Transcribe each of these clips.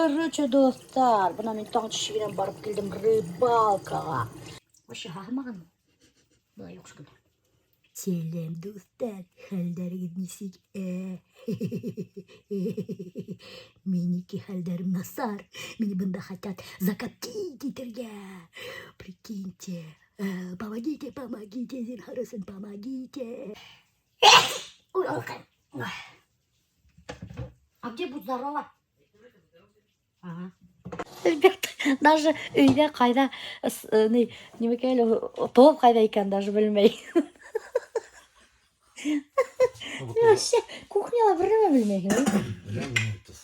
Короче, дуҫтар, бына мин таң тишегенән барып килдем рыбалкаға. Вообще һаһымаған. Былай юҡ шикелле. Сәләм, дуҫтар, хәлдәрегеҙ нисек? Ә? Минеке хәлдәрем насар. Мине бында хотят закоптить итергә. Прикиньте. Помогите, помогите, зинһар өсөн помогите. Ой, алҡай. А где будь здорова? Ага. Альберт, даже өйҙә ҡайҙа, ни, нимәкәй әле, тоҙ ҡайҙа икән, даже белмәй. Вообще, кухняла бер нәмә белмәйһең.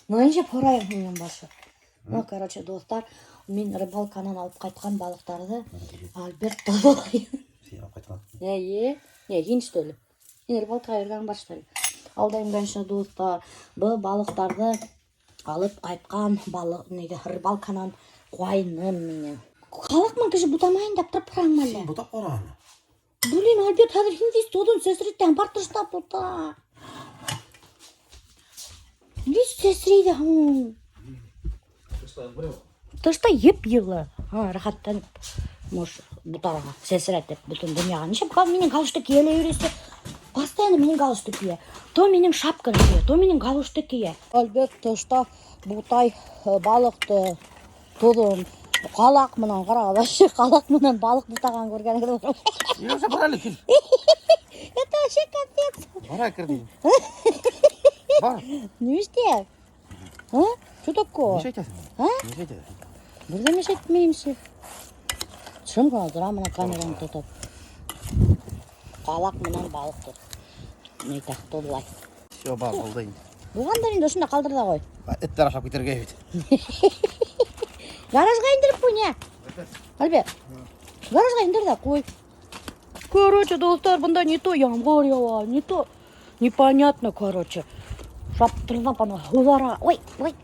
Ну, нисек һорайым һинән башы. Ну, короче, дуҫтар, мин рыбалканан алып ҡайтҡан балыҡтарҙы Альберт таҙалай. Эйе. Не, һин что ли? Һин рыбалкаға йөрөгәнең бар что ли? Алдайым, конечно, дуҫтар. Был балыҡтарҙы алып ҡайтҡан балыҡ, нигә рыбалканан ҡайным минең. Халыҡ менән кеше бутамайын тип тороп тораңмы әллә? Бутап ҡара аны. Блин, Альберт, хәҙер һин весь тоҙон сәсрәтәң, бар тышта бута. Весь сәсрәй һуң. Тышта йып-йылы. Һа, рәхәтләнеп можешь бутарға, сәсрәтеп бөтөн донъяға. Нишләп минең галошты кейә лә йөрөйсө? Постоянно минең галошты кейә. То минең шапканы кейә, то минең галошты кейә. Альберт тышта бутай балыҡты, тоҙон, ҡалаҡ менән ҡара, вообще ҡалаҡ менән балыҡ бутаған күргәнегеҙ бармы? Юҡса бар әле кил. Это вообще капец. Бар кер тием. Бар. Нишләп? А? Что такое? Нишләй әйтәһең? А? Нишләй әйтәһең? Бер ҙә әйтмәйем. Шым ғына торам бына камераны тотоп. Ҡалаҡ менән балыҡ тот. Нәйтә, тоҙлай. Все, бар, булды инде. Булғандар инде ошонда ҡалдыр ҙа ҡуй. Эттәр ашап китергә бит. Гаражға индереп ҡуй, не? Альберт, гаражға индер ҙә ҡуй. Короче, дуҫтар, бында не то ямғыр яуа, не то непонятно, короче. Шаптырҙап ана һыуҙарға. Ой, ой.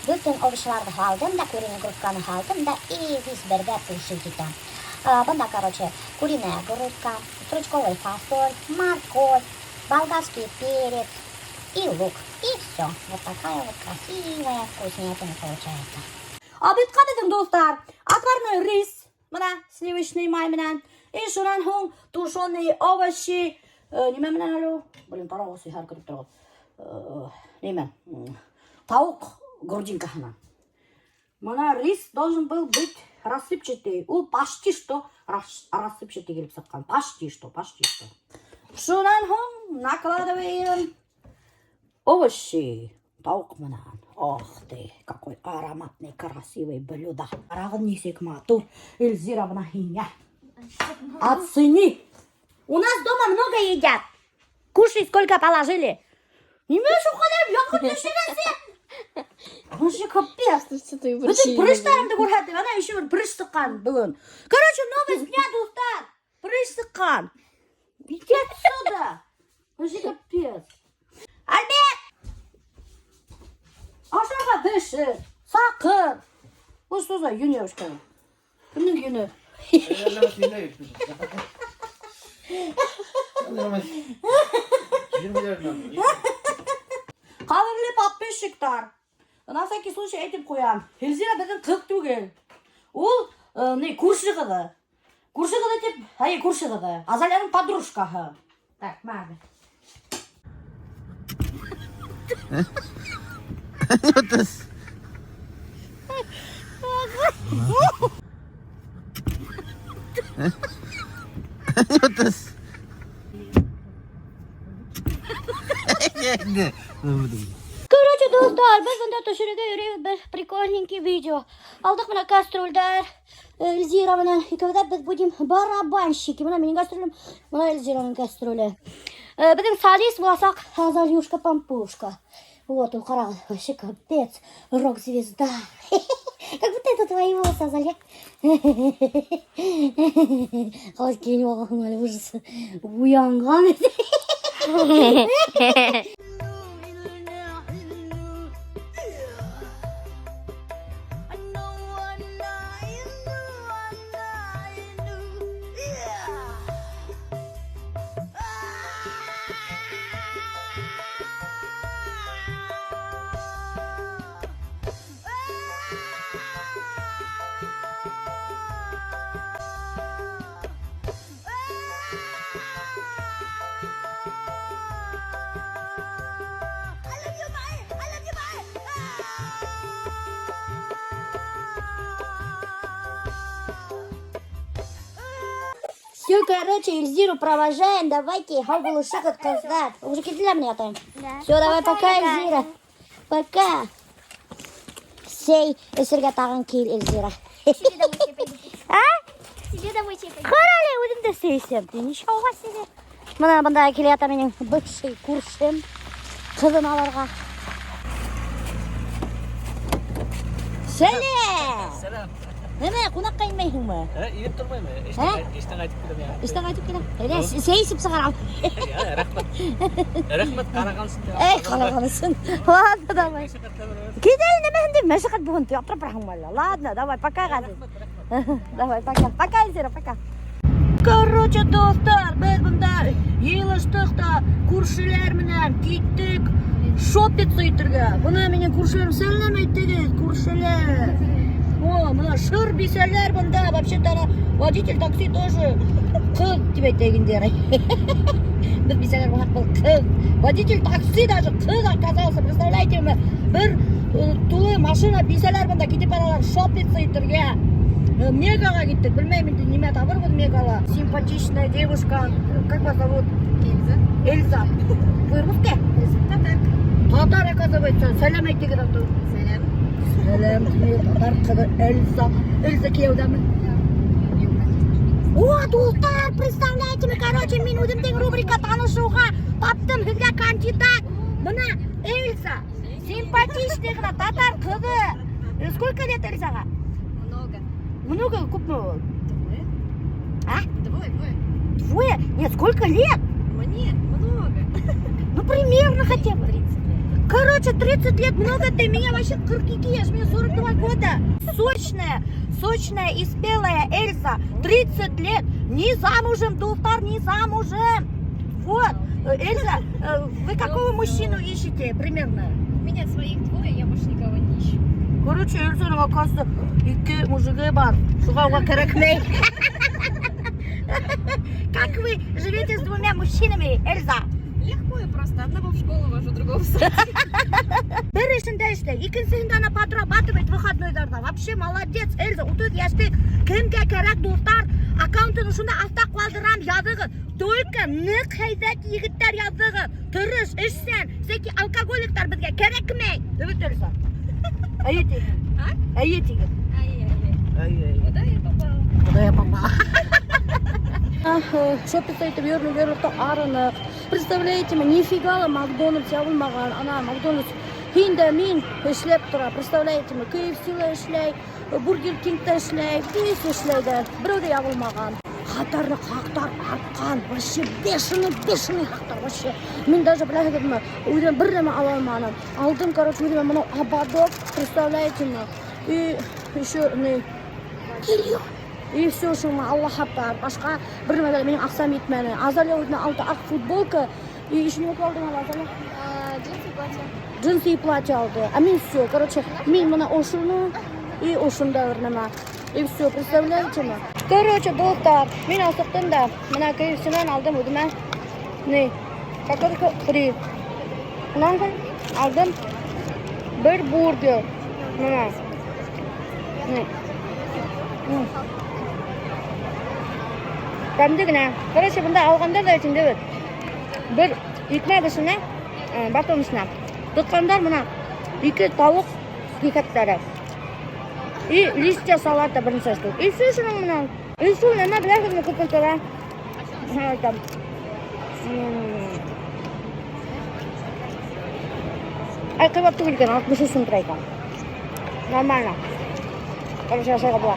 Бөтөн овощтарҙы һалдым да, куриный грудканы һалдым да, и весь бергә тушить итәм. Бында, короче, куриная грудка, стручковый фасоль, морковь, болгарский перец и лук. И все. Вот такая вот красивая вкуснятина получается. Обедҡа беҙҙең, дуҫтар, отварной рис, бына сливочный май менән, и шунан һуң тушеные овощи, нимә менән әле ул? Блин, тарауы һәр көтөп тора. Нимә? Тауыҡ грудинкаһынан. Бына рис должен был быть рассыпчатый. Ул почти что рассыпчатый килеп сыҡҡан. Почти что, почти что. Шунан һуң накладываем овощи. Тауыҡ менән. Ох ты, какой ароматный, красивый блюдо. Ҡарағыҙ нисек матур. Эльзира, бына һиңә. Оцени. У нас дома много едят. Кушай, сколько положили. Нимә шул ҡәҙәр яҡын төшөрәсең? Вообще капец. Бөтөн прыщтарымды күрһәтеп, ана еще бер прыщ сыҡҡан бөгөн. Короче, новость дня, дуҫтар. Прыщ сыҡҡан. Иди отсюда. Вообще капец. Альберт! Ашарға бешер, саҡыр. Ул что за йөнө? Кемдең йөнө? Ҡәҙерле подписчиктар, на всякий случай әйтеп ҡуям. Эльзира беҙҙең ҡыҙ түгел. Ул ни, күрше ҡыҙы. Күрше ҡыҙы тип, әй, күрше ҡыҙы. Азалияның подружкаһы. Так, мә. Короче, дуҫтар, беҙ бында төшөрөргә йөрөйбөҙ бер прикольненький видео. Алдыҡ бына кастрюлдәр, Эльзира менән икәүҙәп беҙ будем барабанщики. Бына минең кастрюлем, бына Эльзираның кастрюле. Беҙҙең солист буласаҡ Азалюшка Пампушка. Вот, ул ҡарағыҙ, вообще капец, рок-звезда. Как будто это твои волосы, Азалия. Ҡалай кейенеп алғанһың әле, ужас. Уянған. Все, короче, Эльзиру провожаем. Давайте, һау булышығыҙ, ҡыҙҙар. Уже киттеләрме ни, атайым? Да. Все, давай, пока, Эльзира. Пока. Сәй эсергә тағын кил, Эльзира. Себе домой чай пойду. А? Себе домой чай пойду. Ҡара әле, үҙем дә сәй эсәм. Ничего себе. Бына бында килә ята минең бывший күршем. Ҡыҙын алырға. Сәләм! Сәләм. Нимә, ҡунаҡҡа инмәйһеңме? Ә, инеп тормаймы? Ә? Эштән ҡайтып киләм я. Эштән ҡайтып киләм. Әле сәй эсеп сығарам. Я, рәхмәт. Рәхмәт ҡараған өсөн. Эй, ҡараған өсөн. Ладно, давай. Кит әле, нимәһен тип, мәшәҡәт бөгөн аптырап бараһыңмы әллә? Ладно, давай, пока, Ғәзиз. Давай, пока. Пока, Эльзира, пока. Короче, дуҫтар, беҙ бында йыйылыштыҡ та күршеләр менән киттек шопиться итергә. Бына минең күршеләрем, сәләм әйтегеҙ, күршеләр. О, бына шыр бисәләр бында, вообще-то водитель такси тоже ҡыҙ тип әйтәйек инде. Беҙ бисәләр булһаҡ, был ҡыҙ. Водитель такси даже ҡыҙ оказался, представляете ме? Бер тулы машина бисәләр бында китеп баралар шопиться итергә. Мегаға киттек, белмәйем инде нимә табырбыҙ Мегала. Симпатичная девушка, как вас зовут? Эльза. Эльза. Вы русская? Татарка. Татар, оказывается. Сәләм әйтегеҙ аты. Сәләм. Сәләм, татар ҡыҙы Эльза. Эльза кейәүҙәме? О, дуҫтар, представляете ме, короче, мин үҙемдең рубрика танышыуға таптым һеҙгә кандидат. Бына Эльза, симпатичный ғына татар ҡыҙы. Сколько лет Эльзаға? Много. Много, күпме ул? Двое. А? Двое, двое. Двое? Нет, сколько лет? Мне много. Ну, примерно хотя бы. 30 лет. Короче, 30 лет много ты, меня вообще 42 ешь, мне 42 года. Сочная, сочная и спелая Эльза, 30 лет, не замужем, дуҫтар, не замужем. Вот, Эльза, вы какого мужчину ищете примерно? У меня своих двое, я больше никого не ищу. Короче, Эльзаның, оказывается, ике мужигы бар. Шуға уға кәрәкмәй. Как вы живете с двумя мужчинами, Эльза? Легко и просто. Одного в школу вожу, другого в сад. Бер эшендә эшләй, икенсеһендә ана подрабатывает выходнойҙарҙа. Вообще молодец, Эльза, 30 йәшлек. Кемгә кәрәк, дуҫтар? Аккаунтын ошонда аҫта ҡалдырам, яҙығыҙ. Только ныҡ һәйбәт егеттәр яҙығыҙ. Тырыш, эшсән, всякий алкоголиктар беҙгә кәрәкмәй. Эйе, Эльза. Эйе тиген. А? Эйе тиген. Ай-яй-яй. Ай-яй. Куда я попала? Куда я попала? Шопиться итеп йөрөнөп йөрөнөп тә арыныҡ. Представляете ме, нифига ла Макдональдс ябылмаған. Ана Макдональдс һин дә мин эшләп тора. Представляете ме, KFC ла эшләй, Бургер Кинг та эшләй, весь эшләй ҙә. Берәү ҙә ябылмаған. Ҡатарлыҡ хаҡтар артҡан. Вообще бешеный, бешеный хаҡтар вообще. Мин даже беләһегеҙме, үҙем бер нәмә ала алманым. Алдым, короче, үҙемә бынау ободок, представляете ме? И еще не кило. И все, шуңа Аллаһ бар. Башҡа бер нәмәгә лә минең аҡсам етмәне. Азалия үҙенә алды аҡ футболка. И еще нимә алдың әле, Азалия? Джинсы и платье. Джинсы и платье алды. А мин все, короче, мин бына ошоно и ошонда бер нәмә. И все, представляете ме? Короче, дуҫтар, мин асыҡтым да, бына KFC-нән алдым үҙемә. Не, картошка фри. Унан һуң алдым бер бургер. Бына. Не. Тәмле генә. Короче, бында алғандар ҙа инде бит. Бер икмәк эсенә, батон эсенә. Тотҡандар бына ике тауыҡ киҫәктәре. И листья салата бер нисә штук. И все шуның менән. И шул нәмә беләһегеҙме күпме тора? Там. Ай, ҡыйбат түгел икән, 63 һум тора икән. Нормально. Короче, ашарға була.